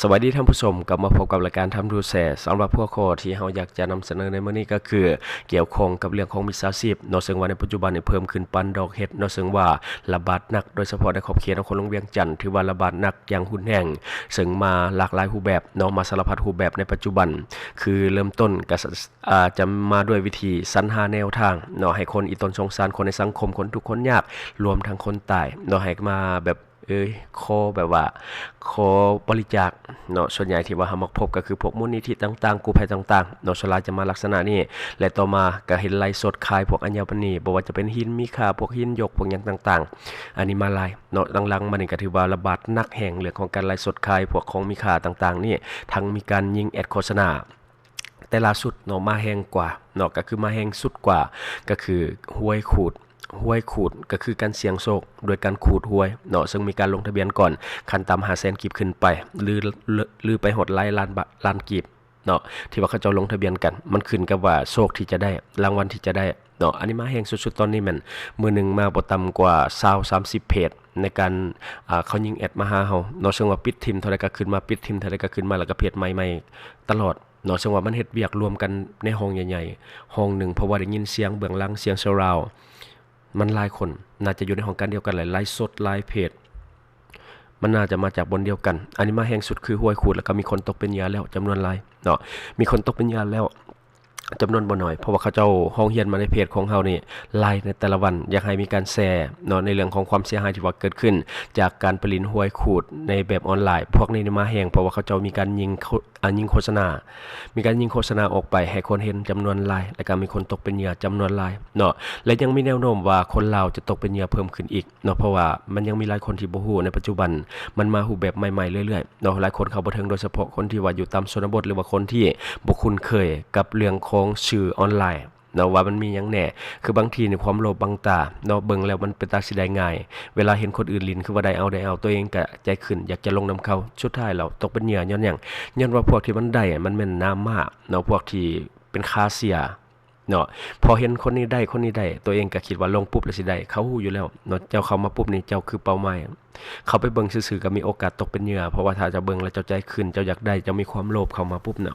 ສະບາຍດີທ່ານຜູ້ຊົມ, ກັບມາພົບກັບລາຍການທຳທູແຊ. ສຳລັບຫົວຂໍ້ທີ່ເຮົາຢາກຈະນຳສະເໜີໃນມື້ນີ້ກໍຄື ກ່ຽວຂ້ອງກັບເລື່ອງຂອງມິດສາຊີບເນາະ, ເຊິ່ງວ່າໃນປັດຈຸບັນນີ້ເພີ່ມຂຶ້ນປານດອກເຫັດເນາະ, ເຊິ່ງວ່າລະບາດໜັກ ໂດຍສະເພາະໃນຂອບເຂດນະຄອນຫຼວງວຽງຈັນ ຖືວ່າລະບາດໜັກຢ່າງຮຸນແຮງ, ເຊິ່ງມາຫຼາກຫຼາຍຮູບແບບເນາະ, ມາສາລະພັດຮູບແບບໃນປັດຈຸບັນ. ຄືເລີ່ມຕົ້ນກໍ ອາ ຈະມາດ້ວຍວິທີສັນຫາແນວທາງເນາະ ໃຫ້ຄົນອີ່ຕົນສົງສານ ຄົນໃນສັງຄົມ ຄົນທຸກຄົນຍາກ ລວມທັງຄົນຕາຍເນາະ, ໃຫ້ມາແບບ ເອີຍ ຂໍແບບວ່າ ຂໍບໍລິຈາກເນາະ. ສ່ວນໃຫຍ່ທີ່ວ່າເຮົາມັກພົບກໍຄືພວກມູນນິທິຕ່າງໆ ກູ້ໄພຕ່າງໆເນາະ, ສ່ວນຫຼາຍຈະມາລັກສະນະນີ້. ແລະ ຕໍ່ມາກໍເຫັນໄລຟ໌ສົດຂາຍພວກອັນຍາມະນີ ບໍ່ວ່າຈະເປັນຫີນມີຄ່າ ພວກຫີນຢົກ ພວກຫຍັງຕ່າງໆ ອັນນີ້ມາຫຼາຍເນາະ. ຫຼັງໆມານີ້ກໍຖືວ່າລະບາດໜັກແຮງເລື່ອງຂອງການໄລຟ໌ສົດຂາຍພວກຂອງມີຄ່າຕ່າງໆນີ້, ທັງມີການຍິງແອັດໂຄສະນາ ແຕ່ລ່າສຸດເນາະ ມາແຮງກວ່າເນາະ, ກໍຄືມາແຮງສຸດກວ່າ ກໍຄືຫວຍຂູດ. ຫວຍຂູດກໍຄືການສ່ຽງໂຊກໂດຍການຂູດຫວຍເນາະ, ເຊິ່ງມີການລົງທະບຽນກ່ອນ ຂັ້ນຕ່ຳຫ້າແສນກີບຂຶ້ນໄປ ຫຼື ຫຼື ຫຼືໄປຮອດຫຼາຍລ້ານບາດ ລ້ານກີບເນາະ ທີ່ວ່າເຂົາເຈົ້າລົງທະບຽນກັນ. ມັນຂຶ້ນກັບວ່າໂຊກທີ່ຈະໄດ້ ລາງວັນທີ່ຈະໄດ້ເນາະ. ອັນນີ້ມາແຮງສຸດໆຕອນນີ້ແມ່ນມື້ໜຶ່ງມາບໍ່ຕ່ຳກວ່າຊາວສາມສິບເພຈ ໃນການ ອາ ເຂົາຍິງແອັດມາຫາເຮົາເນາະ, ເຊິ່ງວ່າປິດຖິ້ມເທົ່າໃດກໍຂຶ້ນມາ ປິດຖິ້ມເທົ່າໃດກໍຂຶ້ນມາ ແລ້ວກໍເພຈໃໝ່ໆຕະຫຼອດ ເນາະ, ເຊິ່ງວ່າມັນເຮັດວຽກລວມກັນໃນຫ້ອງໃຫຍ່ໆຫ້ອງໜຶ່ງ, ເພາະວ່າໄດ້ຍິນສຽງເບື້ອງຫຼັງ ສຽງ surround ມັນຫຼາຍຄົນ, ໜ້າຈະຢູ່ໃນຫ້ອງການດຽວກັນ ແລະ ໄລຟ໌ສົດຫຼາຍເພຈ, ມັນໜ້າຈະມາຈາກບ່ອນດຽວກັນ. ອັນນີ້ມາແຮງສຸດຄືຫວຍຂູດ ແລ້ວກໍມີຄົນຕົກເປັນເຫຍື່ອແລ້ວຈຳນວນຫຼາຍເນາະ, ມີຄົນຕົກເປັນເຫຍື່ອແລ້ວຈຳນວນບໍ່ໜ້ອຍ, ເພາະວ່າເຂົາເຈົ້າຮ້ອງຮຽນມາໃນເພຈຂອງເຮົານີ້ຫຼາຍໃນແຕ່ລະວັນ, ຢາກໃຫ້ມີການແຊເນາະ ໃນເລື່ອງຂອງຄວາມເສຍຫາຍທີ່ວ່າເກີດຂຶ້ນຈາກການໄປຫຼິ້ນຫວຍຂູດໃນແບບອອນລາຍ. ພວກນີ້ນີ້ມາແຮງ ເພາະວ່າເຂົາເຈົ້າມີການຍິງໂຄ ອາ ຍິງໂຄສະນາ ມີການຍິງໂຄສະນາອອກໄປໃຫ້ຄົນເຫັນຈຳນວນຫຼາຍ ແລະ ກໍມີຄົນຕົກເປັນເຫຍື່ອຈຳນວນຫຼາຍເນາະ, ແລະ ຍັງມີແນວໂນ້ມວ່າຄົນລາວຈະຕົກເປັນເຫຍື່ອເພີ່ມຂຶ້ນອີກເນາະ, ເພາະວ່າມັນຍັງມີຫຼາຍຄົນທີ່ບໍ່ຮູ້ໃນປັດຈຸບັນ, ມັນມາຮູບແບບໃໝ່ໆເລື້ອຍໆເນາະ. ຫຼາຍຄົນເຂົ້າບໍ່ເຖິງ, ໂດຍສະເພາະຄົນທີ່ວ່າຢູ່ຕາມຊົນນະບົດ ຫຼືວ່າຄົນທີ່ບໍ່ຄຸ້ນເຄີຍກັບເລື່ອງຂອງສື່ອອນລາຍເນາະ ວ່າມັນມີຫຍັງແດ່. ຄືບາງທີນີ້ຄວາມໂລບບັງຕາເນາະ, ເບິ່ງແລ້ວມັນເປັນຕາຊິໄດ້ງ່າຍ, ເວລາເຫັນຄົນອື່ນຫຼິ້ນຄືວ່າໄດ້ເອົາ ໄດ້ເອົາ, ຕົວເອງກໍໃຈຂຶ້ນ ຢາກຈະລົງນຳເຂົາ. ສຸດທ້າຍແລ້ວຕົກເປັນເຫຍື່ອຍ້ອນຫຍັງ? ຍ້ອນວ່າພວກທີ່ມັນໄດ້ມັນແມ່ນໜ້າມ້າເນາະ, ພວກທີ່ ເປັນຂາເສຍເນາະ. ພໍເຫັນຄົນນີ້ໄດ້ ຄົນນີ້ໄດ້ ຕົວເອງກໍຄິດວ່າລົງປຸບແລ້ວຊິໄດ້, ເຂົາຮູ້ຢູ່ແລ້ວເນາະ, ເຈົ້າເຂົ້າມາປຸບນີ້ເຈົ້າຄືເປົ້າໝາຍ, ເຂົ້າໄປເບິ່ງຊື່ໆກໍມີໂອກາດຕົກເປັນເຫຍື່ອ, ເພາະວ່າຖ້າເຈົ້າເບິ່ງແລ້ວເຈົ້າໃຈຂຶ້ນ ເຈົ້າຢາກໄດ້ ເຈົ້າມີຄວາມໂລບເຂົ້າມາປຸບເນາະ,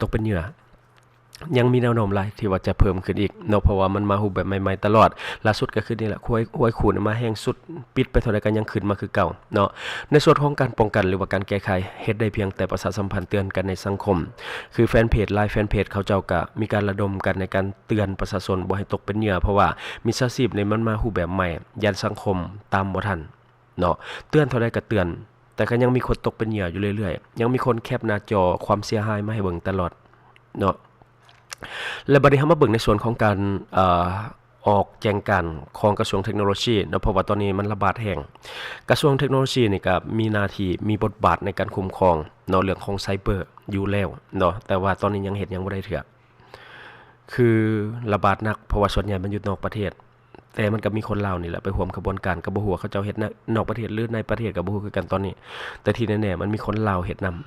ຕົກເປັນເຫຍື່ອຍັງມີແນວໂນ້ມຫຼາຍທີ່ວ່າຈະເພີ່ມຂຶ້ນອີກເນາະ, ເພາະວ່າມັນມາຮູບແບບໃໝ່ໆຕະຫຼອດ. ລ່າສຸດກໍຄືນີ້ແຫຼະ ຫວຍ ຫວຍຂູດມາແຮງສຸດ, ປິດໄປເທົ່າໃດກໍຍັງຂຶ້ນມາຄືເກົ່າເນາະ. ໃນສ່ວນຂອງການປ້ອງກັນ ຫຼືວ່າການແກ້ໄຂ ເຮັດໄດ້ພຽງແຕ່ປະຊາສຳພັນເຕືອນກັນໃນສັງຄົມ, ຄືແຟນເພຈ ຫຼາຍແຟນເພຈເຂົາເຈົ້າກະມີການລະດົມກັນໃນການເຕືອນປະຊາຊົນບໍ່ໃຫ້ຕົກເປັນເຫຍື່ອ, ເພາະວ່າມິດສາຊີບນີ້ມັນມາຮູບແບບໃໝ່, ຢ້ານສັງຄົມຕາມບໍ່ທັນເນາະ. ເຕືອນເທົ່າໃດກໍເຕືອນ, ແຕ່ກໍຍັງມີຄົນຕົກເປັນເຫຍື່ອຢູ່ເລື້ອຍໆ, ຍັງມີຄົນແຄບໜ້າຈໍຄວາມເສຍຫາຍມາໃຫ້ເບິ່ງຕະຫຼອດເນາະ. ແລະ ບັດນີ້ເຮົາມາເບິ່ງໃນສ່ວນຂອງການ ເອີ ອອກແຈ້ງການຂອງກະຊວງເທັກໂນໂລຊີເນາະ, ເພາະວ່າຕອນນີ້ມັນລະບາດແຮງ. ກະຊວງເທັກໂນໂລຊີນີ້ກໍມີໜ້າທີ່ ມີບົດບາດໃນການຄຸ້ມຄອງເນາະ ເລື່ອງຂອງໄຊເບີຢູ່ແລ້ວເນາະ, ແຕ່ວ່າຕອນນີ້ຍັງເຮັດຫຍັງບໍ່ໄດ້ເທື່ອ. ຄືລະບາດໜັກ ເພາະວ່າສ່ວນໃຫຍ່ມັນຢູ່ນອກປະເທດ, ແຕ່ມັນກໍມີຄົນລາວນີ້ແຫຼະໄປຮ່ວມຂະບວນການ, ກໍບໍ່ຮູ້ວ່າເຂົາເຈົ້າເຮັດນະ ນອກປະເທດ ຫຼື ໃນປະເທດ ກໍບໍ່ຮູ້ຄືກັນຕອນນີ້. ແຕ່ທີ່ແນ່ໆ ມັນມີຄົນລາວເຮັດນຳ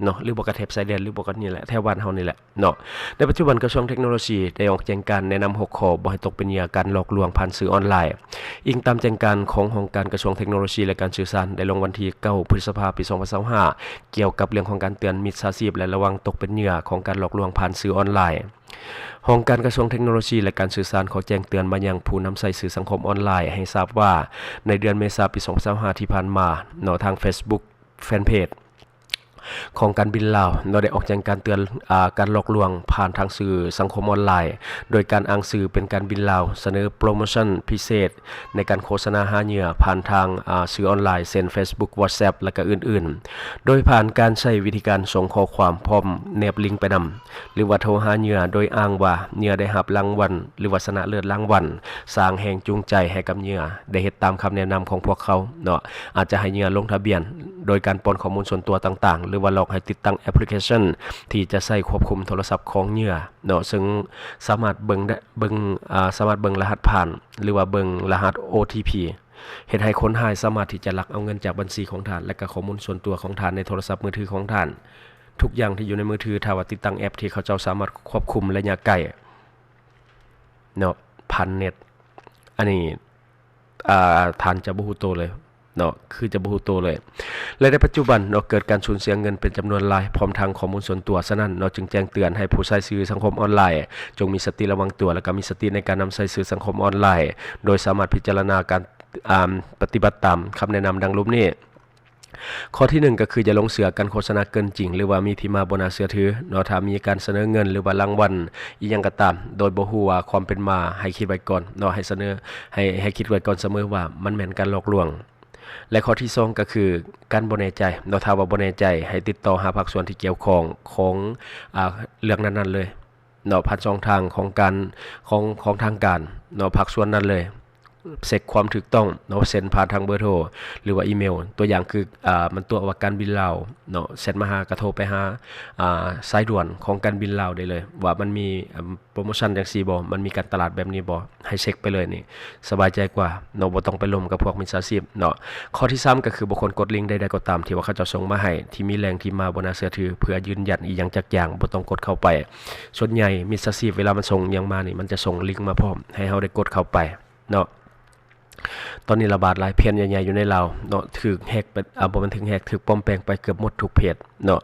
ເນາະ ຫຼືບໍ່ກໍແຖບຊາຍແດນ ຫຼືບໍ່ກໍນີ້ແຫຼະ ແຖວບ້ານເຮົານີ້ແຫຼະເນາະ. ໃນປັດຈຸບັນກະຊວງເທັກໂນໂລຊີໄດ້ອອກແຈ້ງການແນະນຳຫົກຂໍ້ບໍ່ໃຫ້ຕົກເປັນເຫຍື່ອການຫຼອກລວງຜ່ານສື່ອອນລາຍ. ອີງຕາມແຈ້ງການຂອງຫ້ອງການກະຊວງເທັກໂນໂລຊີ ແລະ ການສື່ສານ ໄດ້ລົງວັນທີເກົ້າ ພຶດສະພາ ປີສອງພັນຊາວຫ້າ ກ່ຽວກັບເລື່ອງຂອງການເຕືອນມິດສາຊີບ ແລະ ລະວັງຕົກເປັນເຫຍື່ອຂອງການຫຼອກລວງຜ່ານສື່ອອນລາຍ. ຫ້ອງການກະຊວງເທັກໂນໂລຊີ ແລະ ການສື່ສານ ຂໍແຈ້ງເຕືອນມາຍັງຜູ້ນຳໃຊ້ສື່ສັງຄົມອອນລາຍໃຫ້ຊາບວ່າ ໃນເດືອນເມສາ ປີສອງພັນຊາວຫ້າ ທີ່ຜ່ານມາເນາະ, ທາງເຟສບຸກ ແຟນເພຈ ຂອງການບິນລາວເນາະ ໄດ້ອອກແຈ້ງການເຕືອນ ອາ ການຫຼອກລວງຜ່ານທາງສື່ສັງຄົມອອນລາຍ ໂດຍການອ້າງຊື່ເປັນການບິນລາວ ສະເໜີໂປຣໂມຊັນພິເສດໃນການໂຄສະນາຫາເຫຍື່ອຜ່ານທາງ ອາ ສື່ອອນລາຍ ເຊັ່ນ ເຟສບຸກ ວັອດແຊັບ ແລະ ກະອື່ນໆ ໂດຍຜ່ານການໃຊ້ວິທີການສົ່ງຂໍ້ຄວາມພ້ອມແນບລິງໄປນຳ ຫຼືວ່າໂທຫາເຫຍື່ອໂດຍອ້າງວ່າເຫຍື່ອໄດ້ຮັບລາງວັນ ຫຼືວ່າຊະນະເລີດລາງວັນ, ສ້າງແຮງຈູງໃຈໃຫ້ກັບເຫຍື່ອໄດ້ເຮັດຕາມຄຳແນະນຳຂອງພວກເຂົາເນາະ, ອາດຈະໃຫ້ເຫຍື່ອລົງທະບຽນໂດຍການປ້ອນຂໍ້ມູນສ່ວນຕົວຕ່າງໆ ຫຼືວ່າຫຼອກໃຫ້ຕິດຕັ້ງແອັບພລິເຄຊັນທີ່ຈະໃຊ້ຄວບຄຸມໂທລະສັບຂອງເຫຍື່ອເນາະ, ເຊິ່ງສາມາດເບິ່ງໄດ້ ເບິ່ງ ອາ ສາມາດເບິ່ງລະຫັດຜ່ານ ຫຼືວ່າເບິ່ງລະຫັດໂອທີພີ ເຮັດໃຫ້ຄົນຮ້າຍສາມາດທີ່ຈະລັກເອົາເງິນຈາກບັນຊີຂອງທ່ານ ແລະ ກໍຂໍ້ມູນສ່ວນຕົວຂອງທ່ານໃນໂທລະສັບມືຖືຂອງທ່ານ. ທຸກຢ່າງທີ່ຢູ່ໃນມືຖື ຖ້າວ່າຕິດຕັ້ງແອັບທີ່ເຂົາເຈົ້າສາມາດຄວບຄຸມໄລຍະໃກ້ເນາະ ຜ່ານເນັດ ອັນນີ້ ອ່າ ທ່ານຈະບໍ່ຮູ້ໂຕເລີຍ ເນາະ ຄືຈະບໍ່ຮູ້ໂຕເລີຍ. ແລະ ໃນປັດຈຸບັນເນາະ ເກີດການສູນເສຍເງິນເປັນຈຳນວນຫຼາຍ ພ້ອມທັງຂໍ້ມູນສ່ວນຕົວ. ສະນັ້ນເນາະ ຈຶ່ງແຈ້ງເຕືອນໃຫ້ຜູ້ໃຊ້ສື່ສັງຄົມອອນລາຍ ຈົ່ງມີສະຕິລະວັງຕົວ ແລະ ກໍມີສະຕິໃນການນຳໃຊ້ສື່ສັງຄົມອອນລາຍ ໂດຍສາມາດພິຈາລະນາການ ອາ ປະຕິບັດຕາມຄຳແນະນຳດັ່ງລຸ່ມນີ້. ຂໍ້ທີໜຶ່ງ ກໍຄືຢ່າຫຼົງເຊື່ອການໂຄສະນາເກີນຈິງ ຫຼືວ່າມີທີ່ມາບໍ່ໜ້າເຊື່ອຖືເນາະ. ຖ້າມີການສະເໜີເງິນ ຫຼືວ່າລາງວັນອີ່ຫຍັງກໍຕາມ ໂດຍບໍ່ຮູ້ວ່າຄວາມເປັນມາ ໃຫ້ຄິດໄວ້ກ່ອນເນາະ ໃຫ້ສະເໜີ ໃຫ້ ໃຫ້ຄິດໄວ້ກ່ອນສະເໝີວ່າມັນແມ່ນການຫຼອກລວງ. ແລະ ຂໍ້ທີສອງ ກໍຄືການບໍ່ແນ່ໃຈເນາະ. ຖ້າວ່າບໍ່ແນ່ໃຈ ໃຫ້ຕິດຕໍ່ຫາພາກສ່ວນທີ່ກ່ຽວຂ້ອງຂອງ ອາ ເລື່ອງນັ້ນໆເລີຍເນາະ ຜ່ານຊ່ອງທາງຂອງການ ຂອງ ຂອງທາງການເນາະ ພາກສ່ວນນັ້ນເລີຍ. ເຊັກຄວາມຖືກຕ້ອງເນາະ ເຊັ່ນ ຜ່ານທາງເບີໂທ ຫຼືວ່າອີເມວ. ຕົວຢ່າງຄື ອາ ມັນຕົວະວ່າການບິນລາວເນາະ ແຊັດມາຫາ ກໍໂທໄປຫາ ອາ ສາຍດ່ວນຂອງການບິນລາວໄດ້ເລີຍ ວ່າມັນມີ ອາ ໂປຣໂມຊັນຈັ່ງຊີ້ບໍ່ ມັນມີການຕະຫຼາດແບບນີ້ບໍ່ ໃຫ້ເຊັກໄປເລີຍນີ້ ສະບາຍໃຈກວ່າເນາະ ບໍ່ຕ້ອງໄປລົມກັບພວກມິດສາຊີບເນາະ. ຂໍ້ທີສາມ ກໍຄືບໍ່ຄວນກົດລິງໃດໆກໍຕາມ ທີ່ວ່າເຂົາເຈົ້າສົ່ງມາໃຫ້ ທີ່ມີແຫຼ່ງທີ່ມາບໍ່ໜ້າເຊື່ອຖື ເພື່ອຢືນຢັນອີ່ຫຍັງຈັກຢ່າງ ບໍ່ຕ້ອງກົດເຂົ້າໄປ. ສ່ວນໃຫຍ່ມິດສາຊີບເວລາມັນສົ່ງຫຍັງມານີ້ ມັນຈະສົ່ງລິງມາພ້ອມ ໃຫ້ເຮົາໄດ້ກົດເຂົ້າໄປເນາະ. ຕອນນີ້ລະບາດຫຼາຍ ເພຈໃຫຍ່ໆຢູ່ໃນລາວເນາະ ຖືກແຮັກໄປ ອາ ບໍ່ແມ່ນຖືກແຮັກ ຖືກປອມແປງໄປເກືອບໝົດທຸກເພຈເນາະ.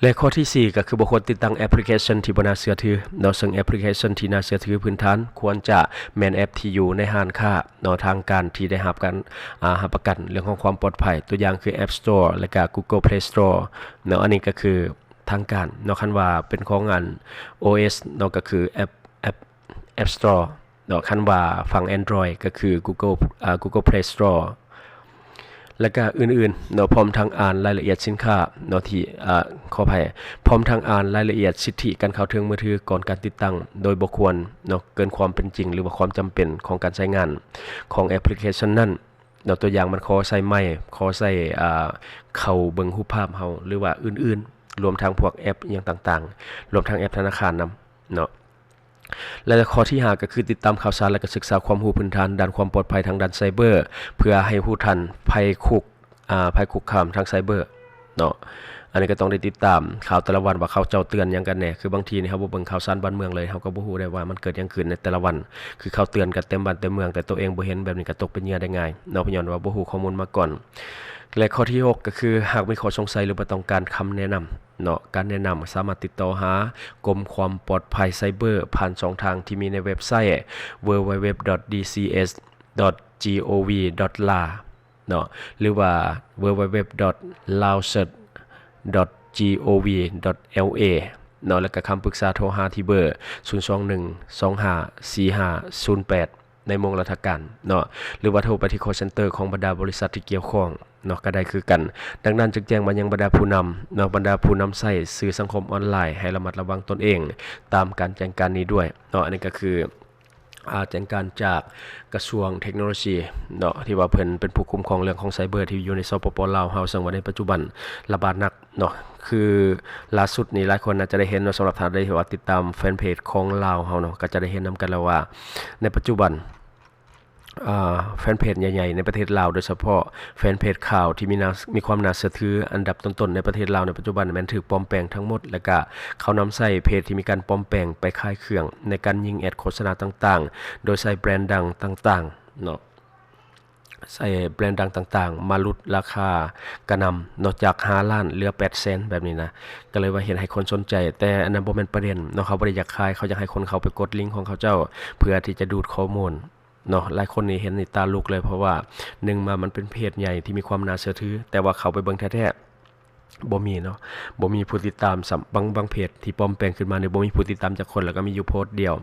ແລະ ຂໍ້ທີສີ່ ກໍຄືບໍ່ຄວນຕິດຕັ້ງແອັບພລິເຄຊັນທີ່ບໍ່ໜ້າເຊື່ອຖືເນາະ. ເຊິ່ງແອັບພລິເຄຊັນທີ່ໜ້າເຊື່ອຖືພື້ນຖານ ຄວນຈະແມ່ນແອັບທີ່ຢູ່ໃນຮ້ານຄ້າເນາະ ທາງການທີ່ໄດ້ຮັບການ ອາ ຮັບປະກັນເລື່ອງຂອງຄວາມປອດໄພ. ຕົວຢ່າງຄື App Store ແລະກະ Google Play Store ເນາະ. ອັນນີ້ກໍຄືທາງການເນາະ. ຄັນວ່າເປັນຂອງອັນ ໂອເອສ ເນາະ ກໍຄືແອັບ ແອັບ App Store ເນາະ. ຄັນວ່າຝັ່ງ Android ກໍຄື Google ອາ Google Play Store ແລະກະອື່ນໆເນາະ. ພ້ອມທັງອ່ານລາຍລະອຽດສິນຄ້າເນາະ ທີ່ ອາ ຂໍອະໄພ ພ້ອມທັງອ່ານລາຍລະອຽດສິດທິການເຂົ້າເຖິງມືຖືກ່ອນການຕິດຕັ້ງ ໂດຍບໍ່ຄວນເນາະ ເກີນຄວາມເປັນຈິງ ຫຼືວ່າຄວາມຈຳເປັນຂອງການໃຊ້ງານຂອງແອັບພລິເຄຊັນນັ້ນເນາະ. ຕົວຢ່າງມັນຂໍໃສ່ໄມ ຂໍໃສ່ ອາ ເຂົ້າເບິ່ງຮູບພາບເຮົາ ຫຼືວ່າອື່ນໆ ລວມທັງພວກແອັບອີ່ຫຍັງຕ່າງໆ ລວມທັງແອັບທະນາຄານນຳເນາະ. ແລະ ຂໍ້ທີຫ້າ ກໍຄືຕິດຕາມຂ່າວສານ ແລະ ກໍສຶກສາຄວາມຮູ້ພື້ນຖານດ້ານຄວາມປອດໄພທາງດ້ານໄຊເບີ ເພື່ອໃຫ້ຮູ້ທັນໄພຄຸກ ອາ ໄພຄຸກຄາມທາງໄຊເບີເນາະ. ອັນນີ້ກໍຕ້ອງໄດ້ຕິດຕາມຂ່າວແຕ່ລະວັນວ່າເຂົາເຈົ້າເຕືອນຫຍັງກັນແດ່. ຄືບາງທີນີ້ເຮົາບໍ່ເບິ່ງຂ່າວສານບ້ານເມືອງເລີຍ ເຮົາກໍບໍ່ຮູ້ໄດ້ວ່າມັນເກີດຫຍັງຂຶ້ນໃນແຕ່ລະວັນ. ຄືເຂົາເຕືອນກັນເຕັມບ້ານເຕັມເມືອງ ແຕ່ໂຕເອງບໍ່ເຫັນ ແບບນີ້ກໍຕົກເປັນເຫຍື່ອໄດ້ງ່າຍເນາະ ຍ້ອນວ່າບໍ່ຮູ້ຂໍ້ມູນມາກ່ອນ. ແລະ ຂໍ້ທີຫົກ ກໍຄືຫາກມີຂໍ້ສົງໄສ ຫຼືວ່າຕ້ອງການຄຳແນະນຳ ເນາະ ການແນະນຳສາມາດຕິດຕໍ່ຫາກົມຄວາມປອດໄພໄຊເບີ ຜ່ານຊ່ອງທາງທີ່ມີໃນເວັບໄຊ www.dcs.gov.la ເນາະ ຫຼືວ່າ www.laocert.gov.la ເນາະ ແລະ ກໍຄຳປຶກສາໂທຫາທີ່ເບີ ສູນສອງໜຶ່ງ ສອງຫ້າ ສີ່ຫ້າ ສູນແປດ ໃນໂມງລັດຖະການເນາະ ຫຼືວ່າໂທໄປທີ່ call center ຂອງບັນດາບໍລິສັດທີ່ກ່ຽວຂ້ອງເນາະ ກໍໄດ້ຄືກັນ. ດັ່ງນັ້ນຈຶ່ງແຈ້ງມາຍັງບັນດາຜູ້ນຳເນາະ ບັນດາຜູ້ນຳໃຊ້ສື່ສັງຄົມອອນລາຍ ໃຫ້ລະມັດລະວັງຕົນເອງຕາມການແຈ້ງການນີ້ດ້ວຍເນາະ. ອັນນີ້ກໍຄື ອາ ແຈ້ງການຈາກກະຊວງເທັກໂນໂລຊີເນາະ ທີ່ວ່າເພິ່ນເປັນຜູ້ຄຸ້ມຄອງເລື່ອງຂອງໄຊເບີທີ່ຢູ່ໃນ ສປປ ລາວເຮົາ ເຊິ່ງວ່າໃນປັດຈຸບັນລະບາດໜັກ ເນາະ ຄືລ່າສຸດນີ້ຫຼາຍຄົນອາດຈະໄດ້ເຫັນເນາະ ສຳລັບທ່ານໃດທີ່ວ່າຕິດຕາມແຟນເພຈຂອງລາວເຮົາເນາະ ກໍຈະໄດ້ເຫັນນຳກັນແລ້ວວ່າ ໃນປັດຈຸບັນ ອາ ແຟນເພຈໃຫຍ່ໆໃນປະເທດລາວ ໂດຍສະເພາະແຟນເພຈຂ່າວທີ່ມີໜ້າ ມີຄວາມໜ້າເຊື່ອຖືອັນດັບຕົ້ນໆໃນປະເທດລາວໃນປັດຈຸບັນ ແມ່ນຖືກປອມແປງທັງໝົດ ແລະກະເຂົານຳໃຊ້ເພຈທີ່ມີການປອມແປງໄປຂາຍເຄື່ອງ ໃນການຍິງແອັດໂຄສະນາຕ່າງໆ ໂດຍໃຊ້ແບຣນດັງຕ່າງໆເນາະ. ໃຊ້ແບຣນດັງຕ່າງໆ ມາຫຼຸດລາຄາກະໜ່ຳເນາະ ຈາກຫ້າລ້ານເຫຼືອແປດແສນ ແບບນີ້ນະ ກໍເລີຍວ່າເຮັດໃຫ້ຄົນສົນໃຈ. ແຕ່ອັນນັ້ນບໍ່ແມ່ນປະເດັນເນາະ ເຂົາບໍ່ໄດ້ຢາກຂາຍ ເຂົາຢາກໃຫ້ຄົນເຂົ້າໄປກົດລິງຂອງເຂົາເຈົ້າ ເພື່ອທີ່ຈະດູດຂໍ້ມູນເນາະ. ຫຼາຍຄົນນີ້ເຫັນນີ້ຕາລຸກເລີຍ ເພາະວ່າໜຶ່ງມາມັນເປັນເພຈໃຫຍ່ທີ່ມີຄວາມໜ້າເຊື່ອຖື ແຕ່ວ່າເຂົ້າໄປເບິ່ງແທ້ໆ ບໍ່ມີເນາະ ບໍ່ມີຜູ້ຕິດຕາມຊ້ຳ. ບາງ ບາງເພຈທີ່ປອມແປງຂຶ້ນມານີ້ ບໍ່ມີຜູ້ຕິດຕາມຈັກຄົນ ແລ້ວກໍມີຢູ່ໂພສດດຽວ.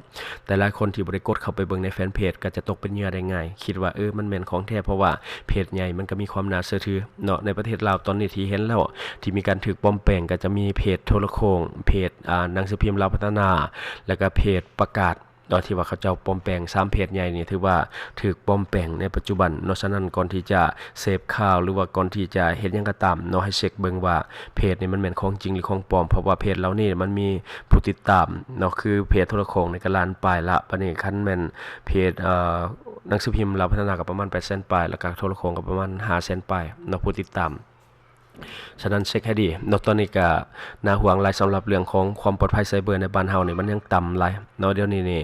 ແຕ່ຫຼາຍຄົນທີ່ບໍ່ໄດ້ກົດເຂົ້າໄປເບິ່ງໃນແຟນເພຈ ກໍຈະຕົກເປັນເຫຍື່ອໄດ້ງ່າຍ ຄິດວ່າ ເອີ ມັນແມ່ນຂອງແທ້ ເພາະວ່າເພຈໃຫຍ່ມັນກໍມີຄວາມໜ້າເຊື່ອຖືເນາະ. ໃນປະເທດລາວຕອນນີ້ທີ່ເຫັນແລ້ວ ທີ່ມີການຖືກປອມແປງ ກໍຈະມີເພຈໂທລະໂຂ່ງ ເພຈ ອາ ໜັງສືພິມລາວພັດທະນາ ແລ້ວກໍເພຈປະກາດ ເນາະ ທີ່ວ່າເຂົາເຈົ້າປອມແປງ ສາມເພຈໃຫຍ່ນີ້ ຖືວ່າຖືກປອມແປງໃນປັດຈຸບັນເນາະ. ສະນັ້ນ ກ່ອນທີ່ຈະເສບຂ່າວ ຫຼືວ່າກ່ອນທີ່ຈະເຮັດຫຍັງກໍຕາມເນາະ ໃຫ້ເຊັກເບິ່ງວ່າເພຈນີ້ມັນແມ່ນຂອງຈິງ ຫຼື ຂອງປອມ ເພາະວ່າເພຈເຫຼົ່ານີ້ມັນມີຜູ້ຕິດຕາມເນາະ ຄືເພຈໂທລະໂຂ່ງນີ້ກໍລ້ານປາຍລະ ບາດນີ້ຄັນແມ່ນເພຈ ເອີ ໜັງສືພິມລາວພັດທະນາກໍປະມານແປດແສນປາຍ ແລ້ວກໍໂທລະໂຂ່ງກໍປະມານຫ້າແສນປາຍເນາະ ຜູ້ຕິດຕາມ. ສະນັ້ນເຊັກໃຫ້ດີເນາະ. ຕອນນີ້ກະໜ້າຫ່ວງຫຼາຍສຳລັບເລື່ອງຂອງຄວາມປອດໄພໄຊເບີໃນບ້ານເຮົານີ້ ມັນຍັງຕ່ຳຫຼາຍເນາະ. ດຽວນີ້ນີ້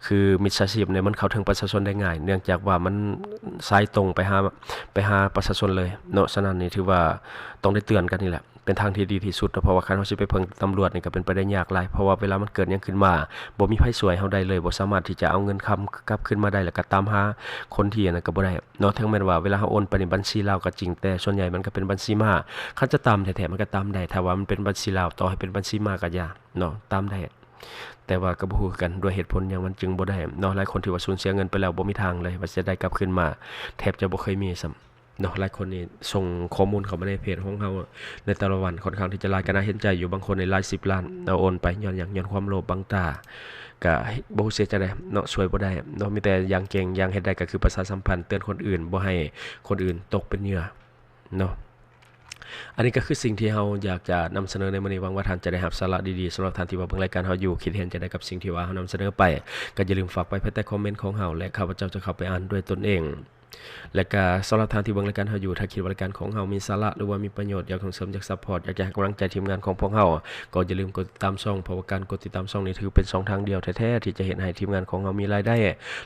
ຄືມິດສາຊີບນີ້ມັນເຂົ້າເຖິງປະຊາຊົນໄດ້ງ່າຍ ເນື່ອງຈາກວ່າມັນສາຍຕົງໄປຫາ ໄປຫາປະຊາຊົນເລີຍເນາະ. ສະນັ້ນນີ້ຖືວ່າຕ້ອງໄດ້ເຕືອນກັນນີ້ແຫຼະ ເປັນທາງທີ່ດີທີ່ສຸດເນາະ ເພາະວ່າຄັນເຮົາຊິໄປເພິ່ງຕຳຫຼວດນີ້ກໍເປັນໄປໄດ້ຍາກຫຼາຍ ເພາະວ່າເວລາມັນເກີດຫຍັງຂຶ້ນມາ ບໍ່ມີໃຜຊ່ວຍເຮົາໄດ້ເລີຍ ບໍ່ສາມາດທີ່ຈະເອົາເງິນຄຳກັບຄືນມາໄດ້ ແລ້ວກໍຕາມຫາຄົນທີ່ອັນນັ້ນກໍບໍ່ໄດ້ເນາະ. ເຖິງແມ່ນວ່າເວລາເຮົາໂອນໄປໃນບັນຊີລາວກໍຈິງ ແຕ່ສ່ວນໃຫຍ່ມັນກໍເປັນບັນຊີມ້າ. ຄັນຈະຕາມແທ້ໆ ມັນກໍຕາມໄດ້ ຖ້າວ່າມັນເປັນບັນຊີລາວ ຕໍ່ໃຫ້ເປັນບັນຊີມ້າກໍຢ່າເນາະ ຕາມໄດ້ ແຕ່ວ່າກໍບໍ່ຮູ້ຄືກັນ ດ້ວຍເຫດຜົນຫຍັງມັນຈຶ່ງບໍ່ໄດ້ເນາະ. ຫຼາຍຄົນທີ່ວ່າສູນເສຍເງິນໄປແລ້ວ ບໍ່ມີທາງເລີຍວ່າຈະໄດ້ກັບຄືນມາ ແທບຈະບໍ່ເຄີຍມີຊ້ຳ ເນາະ. ຫຼາຍຄົນນີ້ສົ່ງຂໍ້ມູນເຂົ້າມາໃນເພຈຂອງເຮົາໃນແຕ່ລະວັນ ຂ້ອນຂ້າງທີ່ຈະຫຼາຍ ກໍໜ້າເຫັນໃຈຢູ່. ບາງຄົນນີ້ຫຼາຍສິບລ້ານ ເອົາໂອນໄປ ຍ້ອນຫຍັງ? ຍ້ອນຄວາມໂລບບັງຕາ ກະບໍ່ຮູ້ຊິເຮັດຈັ່ງໃດເນາະ ຊ່ວຍບໍ່ໄດ້ເນາະ. ມີແຕ່ຢ່າງເກັ່ງ ຢ່າງເຮັດໄດ້ກໍຄືປະຊາສຳພັນເຕືອນຄົນອື່ນ ບໍ່ໃຫ້ຄົນອື່ນຕົກເປັນເຫຍື່ອເນາະ. ອັນນີ້ກໍຄືສິ່ງທີ່ເຮົາຢາກຈະນຳສະເໜີໃນມື້ນີ້. ຫວັງວ່າທ່ານຈະໄດ້ຮັບສາລະດີໆ. ສຳລັບທ່ານທີ່ວ່າເບິ່ງລາຍການເຮົາຢູ່ ຄິດເຫັນຈັ່ງໃດກັບສິ່ງທີ່ວ່າເຮົານຳສະເໜີໄປ ກໍຢ່າລືມຝາກໄວ້ພາຍໃຕ້ຄອມເມັນຂອງເຮົາ ແລະ ຂ້າພະເຈົ້າຈະເຂົ້າໄປອ່ານດ້ວຍຕົນເອງ. ແລະກະສຳລັບທ່ານທີ່ເບິ່ງລາຍການເຮົາຢູ່ ຖ້າຄິດວ່າລາຍການຂອງເຮົາມີສາລະ ຫຼືວ່າມີປະໂຫຍດ ຢາກສົ່ງເສີມ ຢາກຊັບພອດ ຢາກຈະໃຫ້ກຳລັງໃຈທີມງານຂອງພວກເຮົາ ກໍຢ່າລືມກົດຕິດຕາມຊ່ອງ ເພາະວ່າການກົດຕິດຕາມຊ່ອງນີ້ຖືເປັນຊ່ອງທາງດຽວແທ້ໆ ທີ່ຈະເຮັດໃຫ້ທີມງານຂອງເຮົາມີລາຍໄດ້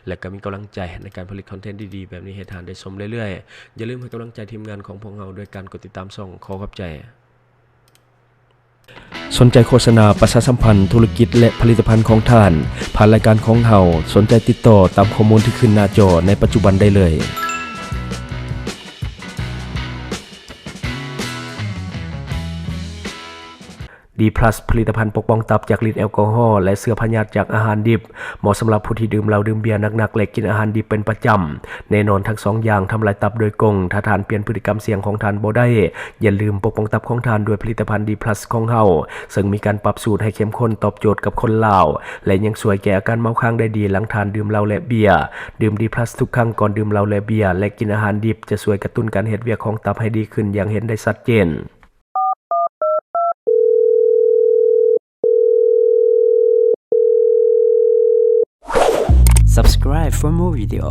ແລະກະມີກຳລັງໃຈໃນການຜະລິດຄອນເທັນດີໆແບບນີ້ໃຫ້ທ່ານໄດ້ຊົມເລື້ອຍໆ. ຢ່າລືມໃຫ້ກຳລັງໃຈທີມງານຂອງພວກເຮົາດ້ວຍການກົດຕິດຕາມຊ່ອງ. ຂໍຂອບໃຈ. ສົນໃຈໂຄສະນາປະຊາສຳພັນທຸລະກິດ ແລະ ຜະລິດຕະພັນຂອງທ່ານ ຜ່ານລາຍການຂອງເຮົາ? ສົນໃຈຕິດຕໍ່ຕາມຂໍ້ມູນທີ່ຂຶ້ນໜ້າຈໍໃນປັດຈຸບັນໄດ້ເລີຍ. ດີພລັສ ຜະລິດຕະພັນປົກປ້ອງຕັບຈາກລິດແອລກໍຮໍ ແລະ ເຊື້ອພະຍາດຈາກອາຫານດິບ. ເໝາະສຳລັບຜູ້ທີ່ດື່ມເຫຼົ້າດື່ມເບຍໜັກໆ ແລະ ກິນອາຫານດິບເປັນປະຈຳ. ແນ່ນອນທັງສອງຢ່າງທຳລາຍຕັບໂດຍກົງ. ຖ້າທ່ານປ່ຽນພຶດຕິກຳສ່ຽງຂອງທ່ານບໍ່ໄດ້, ຢ່າລືມປົກປ້ອງຕັບຂອງທ່ານດ້ວຍຜະລິດຕະພັນດີພລັສຂອງເຮົາ, ເຊິ່ງມີການປັບສູດໃຫ້ເຂັ້ມຂຸ້ນຕອບໂຈດກັບຄົນລາວ ແລະ ຍັງຊ່ວຍແກ້ອາການເມົາຄ້າງໄດ້ດີຫຼັງທ່ານດື່ມເຫຼົ້າ ແລະ ເບຍ. ດື່ມດີພລັສທຸກຄັ້ງກ່ອນດື່ມເຫຼົ້າ ແລະ ເບຍ ແລະ ກິນອາຫານດິບ ຈະຊ່ວຍກະຕຸ້ນການເຮັດວຽກຂອງຕັບໃຫ້ດີຂຶ້ນຢ່າງເຫັນໄດ້ຊັດເຈນ. Subscribe for more video.